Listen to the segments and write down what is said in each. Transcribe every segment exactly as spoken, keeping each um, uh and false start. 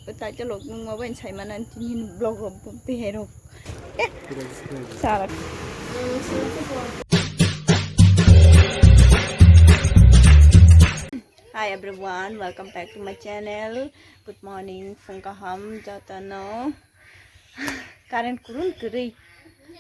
Title rok nung ma bai sai mana tini vlog rok tei hai rok. Eh, sarak. Hi everyone, welcome back to my channel. Good morning, phung kaham jotono. Current kurun kwrwi.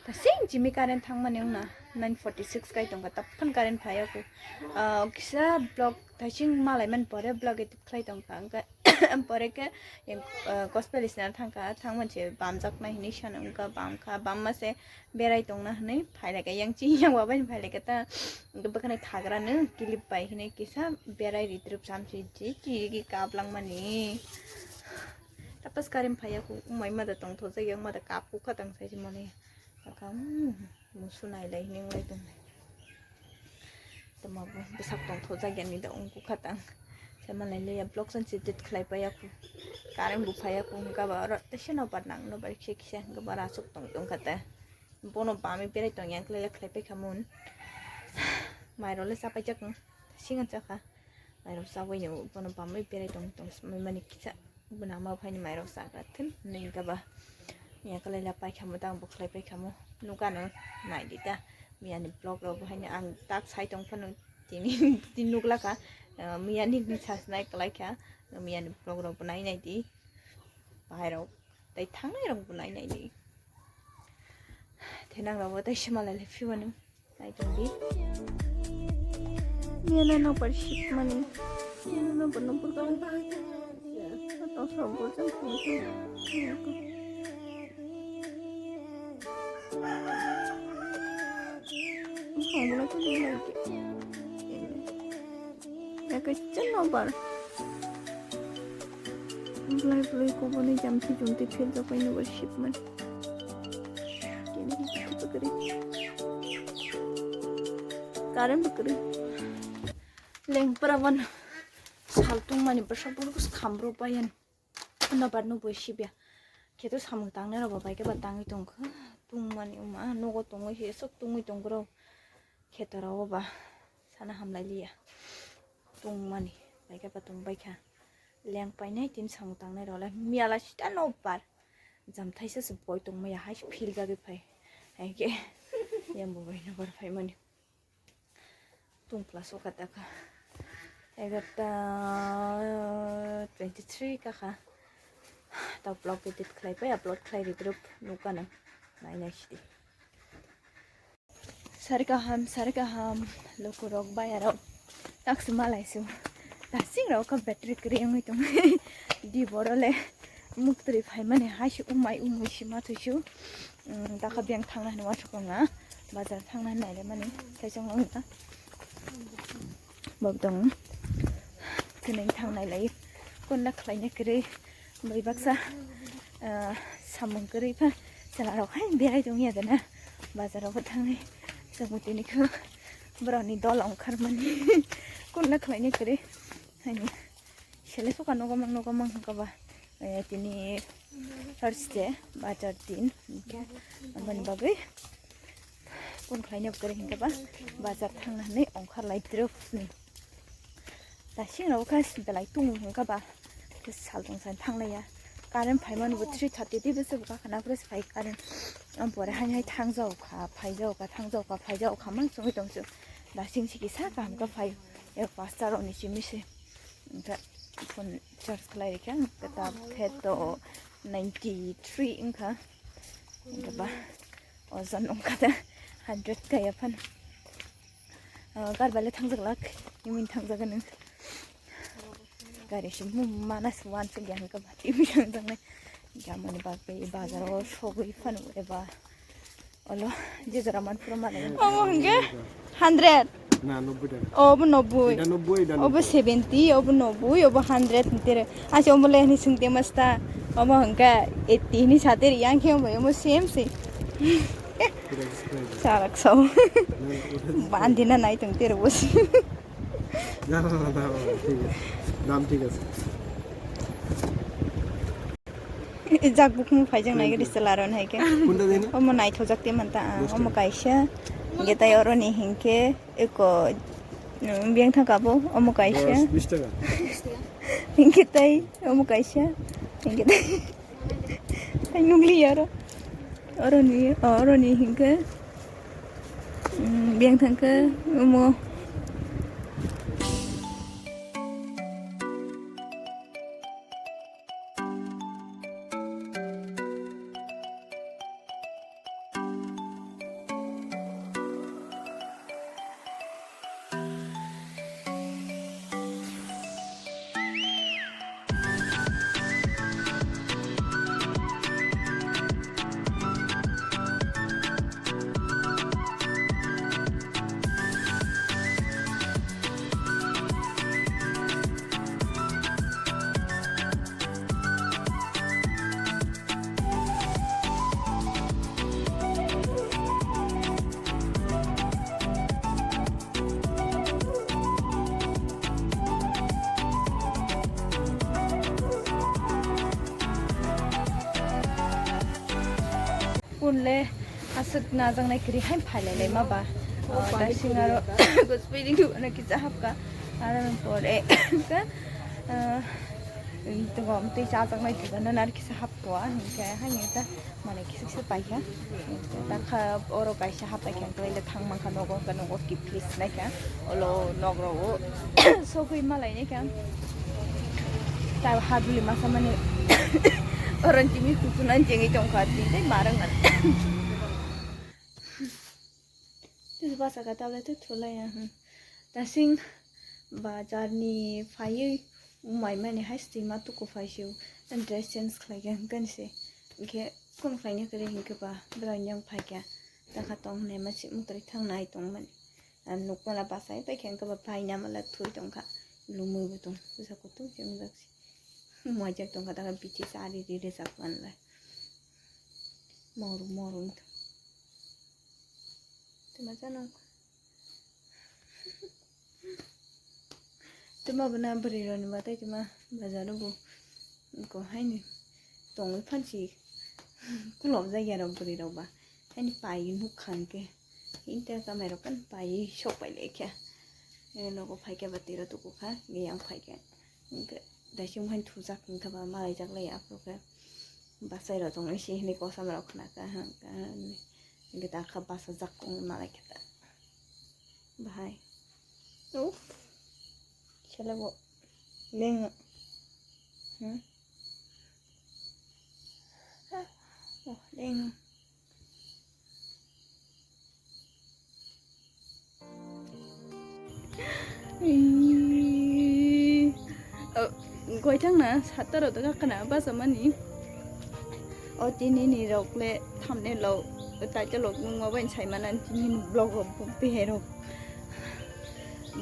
Ta sing jimi current thangmani wngna nine forty six kai tongkha, taphan current phaiya ku. Ah, kisa vlog thasing malai man pore vlog edit khlai tongkha, hwnkhe pore khe yang, ah, gospel isna thangkha, thangman se bamjak nai hinwi sana wngkha, bamkha, bamma se berai tongna hinwi phailaikha, yang chini yang babai phailaikha ta, bwkhani thagra no kilip bai hinwi kisa berai ritrup samsi ji chirigi kaplangmani. Tapas current phaiya ku, umai mada tongthok jak, yang mada kap ku khatang sai mani. Taka, hmm, musu nailai hinwi wngwi tongnai. Tamo bo bwsak tongthok jak yani da wngkha khatang. Sai manlai liya vlog san edit khlai paiya ku. Current bo phaiya ku, hwnkha ba oro teisa nobar nang, nobar kisa kisa hwnkha ba rasuk tong tongkha ta. Bono bamwi berai tongya khlai khlai paikha mun. Mairok le chapai jak no. Singa chakha. Mairok chabai no bono bamwi berai tong tong mani kisa. Bwnama phaini mairok chagra thun hinwi hwnkha ba. Miya kwlai la paikha mo, tang bo khlai paikha mo. Nukha no naidi ta. Miyani vlog rok bo haino ang tak sai tong phano tini, tini nuklakha. Ah, miyani ni sasnai kwlaikha. Miyani vlog rok bo nai naidi. Bahai rok tei thangnai rok bo nai naidi. Thenang rok bo tei se malai le phimano. Nai tongdi. Miyana no par ship mani. Miyana no par no par kang. Atau sabur jang tong tong. Sabur aku ni lagi. Ya kecil no par. Belai belai koboni jamthi jumthi phil japai no par ship mani. Current bo kwrwi. Lengpra bono sal tungmani bwsa borok khamrok bai ani. Nobar nubui sibya. Kheto samung tangnai rok bo bai khe ba tangwi tongkha. Tungmani wngma nogo tongwi se sok tungwi tongkha rok. Kheto rok ba sana hamlai liya. Tungmani bai khe ba tongbaikha. Leng painai tini samung tangnai rok le miyala sita nobar. Jamthaisa se boi tongmaya hai se phil jagwi phai. Hai khe yang bo bai nobar phaimani. Tungpla soka taka. Egarta twenty three kaka. Ta vlog edit khlai pai upload khlai ri group nukana. Nai nai sidi. Sari kaham, sari kaham, lukurok bayarok. Taksi malai su. Tasing rok ka battery kri wngwi tong. Di boro le muktri phaimani hai su umai umui sima thui su. Mm, dakha biyang thangna hinwi uansukha wngkha. Bazar thangna hinwi naile mani. Kaichang wngkha. Bo tong. Tini thang nailai. Kunna khlaina kwrwi. Bai baksa, ah, samung kwrwi pha. Chwla rok hai berai tong ya dana. Bazar rok thangwi. Chwng tini kho. Borokni dol ongkhar mani. Kunna khlaina kwrwi. Haini. Sele suka nogo mang nogo mang hwnkha ba, eh, tini Thursday, bazar din, hwnkhe aboni bagwi kun khlaina kwrwi hwnkha ba, bazar thangna hinwi ongkhar lai drupni. Tasing rok kha belai tung hwnkha ba, sal tong san thang laiya. Current phaimani bo three thirty tei bwswk bwkha khana phuru se phai current. Ampore hai hai thang jao kha, phai jao kha, thang jao kha, phai jao kha, mang chungwi tong su. Dasing si kisa kaham khe phai, ek pasta rok ni simi se. Hwnkhe phone charge khlai rikha, hwnkhe ta phet to ninety three wngkha. Hwnkhe ba ojon wngkha da hundred kaya phano. Ah, gar bai le thangjaklak, imui thangjago nwng. Gari se mung mana se uansuk ya hwnkhe ba, imui thangjaknai. Hwnkhe amoni bagwi bazar o sogwi phano eba. Olo, je jora man pura mane. Omo hwnkhe hundred. Na, nobboi taka. Obo nobboi. Eta nobboi, eta Obo nobboi. Seventy, obo nobboi, obo hundred hintere. Ase omo le hani sungte masta. Omo hwnkhe eighty hini sate ri yang khe omo, omo same se. Price, price. Sarak sao. Na, uthai. Bandi na nai tong tere bosi. Na, na, na, na, na, thik ase. Dam thik ase. Jak bukhung phaijak nai gari. Thank you. Selaron hai khe. Kunda dena? Omo naithojak te manta ang. Dos taka. Omo kaisa. Hwnkhe tai oro ni hinkhe eko, mm, biyang thangka bo. Omo kaisa. Dos, bis taka. Hinkhe tai omo kaisa. Hingke tai nukliya oro. Oroni, oroni hingke, mm, biyang thangke omo. Kunle aswk najaknai kwrwi hai phailai lai ma ba. Oh, daising aro gospel ni dukan kisa hapka. Aro pore ka, ah, tei chajaknai dukan no nar kisa hapka. Hinkhe haino ta. Mane kisa kisa paikha. Takha oro kaisa hapaikha, hwnkhe thang mankha nogo, hwnkhe nogo kiplis naikha. Olo nogrogo sogwi malainaikha. Ta haduli masa mani oro timi kuchuna jengwi tongkha, twi tei marwng. Tei bwsakha tablet tei thulaiya, hmm. Tasing bazar ni phaiwi umai mani hai swtwi ma tuku phaisio, dress change khlaikha hwnkhe se. Hwnkhe kunu khlaina kwrwi hwnkhe ba bwrwi yang phaikha, takha tong hwnwi ma si mwtwrwi thang nai tongmani. Ang nukmala bachai paikha hwnkhe ba paina mala thwi tongkha, lumui bo tong pusa kutung se wngjak se. Moijak tongkha takha bithi sa ri ri rijak manlai. Moru moru wngtong. Tuma chano. Tuma bwna bwrwi rokni batai tuma bazaro bo ko haini tongwi phansi kulobjak ya rok bwrwi rok ba haini pai nukha hwnkhe inta kamai rok kan pai sok pai lekha nogo phaikhe ba tiro tukukha yang phaikhe hwnkhe daising hai thujak hwnkhe ba malaijak lai aphuru khe bachai rok tongwi si hinwi kosom rok khnakha hwnkhe. Hingke ta kha bachajak kong malai khe ta. Bahai. Uff. Sele bo. Leng. Hmm? Oh, leng. Ii. Oh, goithang na satta rok kakana basa mani. O tini ni rok le thumbnail rok, title rok nung ma bai sai mana tini ni vlog rok buk behe rok.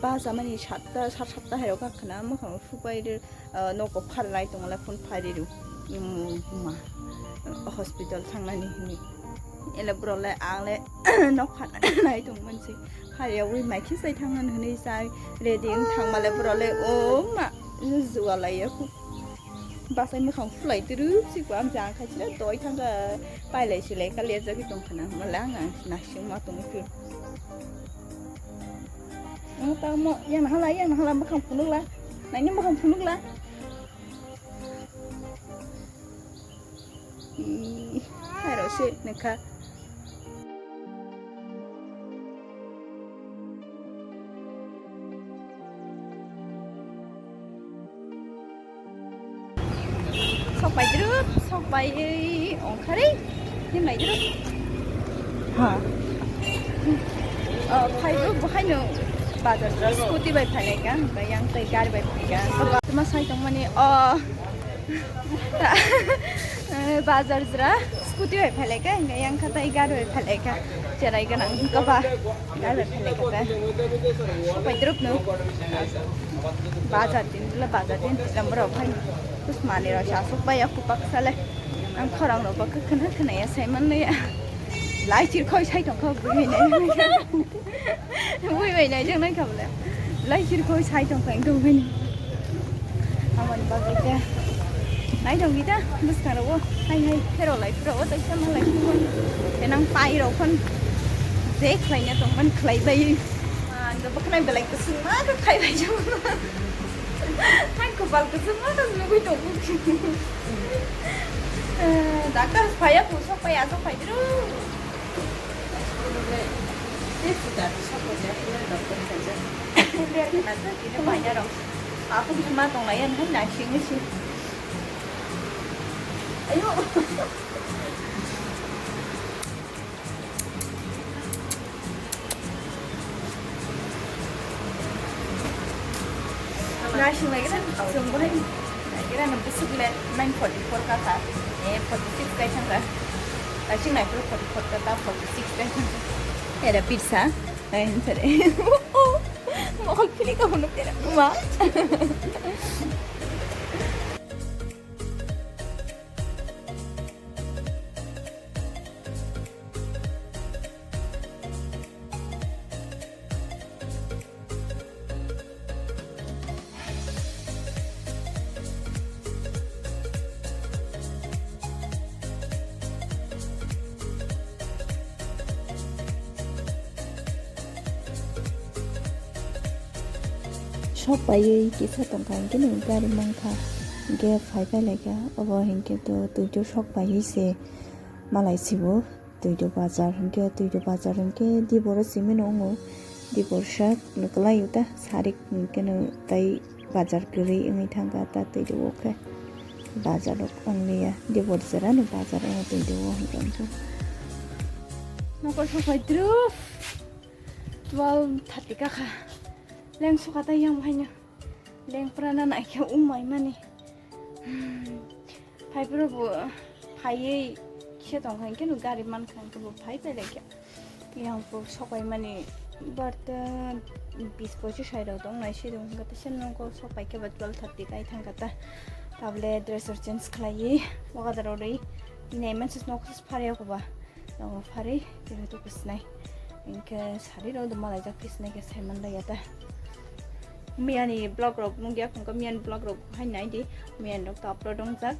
Basa mani satta, sat satta hai rok kakana mwkhang supai rw. Ah, nogo phalai tongla phone phari rw. Imo ma, ah, hospital thangnani hwnwi. Ele borok le ang le nok phanai tongmani se. Phariya wi mai khe sai thangmani hwnwi sai ready wng thangmale borok le, o ma, jugalaiya khu. Bachai mwkhang phulai twrwk si kho, ang jang khai sila doi thangkha, pailai silai kha lerjagwi tongkha na hwnmale ang, ang naisingma tongwi khe. Ang tamo yang hala, yang hala mwkhang phunukla. Naini mwkhang phunukla. Ih, hai rok se nokha. Sok pai dru, sok pai ongkhari, ni mai dru. Ha. Oh, phai dru, bahai no bazar dru, scooty bai phalai ka, yang tai gari bai phalai ka. Tuma sai tong mani, oh. Eh, bazar jra scooty bai phalai ka, hingke yang khatai gari bai phalai ka. Cherai ganang hingke ba gari bai phalai ka ta. Pai drop no. Bazar din, la bazar din, lambar rok phai. Kus mani rok sa sok bai ya kupak sale. Ang khorang rok ba khna khna ya sai man le ya. Lai chir khoi sai tong kho bui ne. Bui bai nai jang nai kha bole. Lai chir khoi sai tong phai dong bini. Amon bagwi te. Nai dong gita bwskang rogo. Hai hai phero lai phero o taisa ma lai phero. Tenang pai rok phon. Je khlai na tong man khlai bai. Ang do bwkhnai belai kusung ma khlai bai jang. Hai, kopal kwchwngma khe nugwi tongo. Eh, doctor phaiya, pusok phaiya, asok phai diro. Tei puta sok phaiya, doctor phaiya. Ber khna se, tini phaiya rok. Aku bisa ma tonglaiya, hai, naising si. Ayo. Naising lagi na, sungguh hai. Kira na besok le nine forty four kaka, eh, forty six kai thangka. Naising naifru forty four kaka, forty six kai thangka. Era pizza, nain sare. Mohol pili ka hunu pera, ma. Sok paiwi kisa tongkha, hinkhe no gari mankha, hinkhe phai phai laikha, obo hinkhe to twi to sok paiwi se malai sibo. Twido bazar hinkhe, Twido bazar hinkhe Diboro simi no wngo. Dibor sak no kwlai ta sarik hinkhe no tai bazar kwrwi wngwi thangkha ta Twido o khe. Bazar rok wngliya, Dibor jera ni bazar wngo Twido o hinkhe. Nokol sopai dru twelve thirty kakha. Leng sokha ta yang haino. Lengpra na naikhe umai mani. Phaiphuru bo phaiwi khe tongkha, hinkhe no gari mankha, hinkhe bo phai phai laikha. Yang bo sokai mani barta bis pochis hai rok tong nai, si tong hinkhe tesa nokol sopai khe ba twelve thirty kai thangkha ta. Tabole dress rok change khlaiwi, o gadar rwi nai mansi nokol phari ya koba. Tongo phari, tini to kisnai. Hinkhe sari rok do malai jak kisnai khe saiman lai ya ta. Miyani vlog rok nukya khungkha, miyani vlog rok hai nai di, miyani rok to upload wngjak.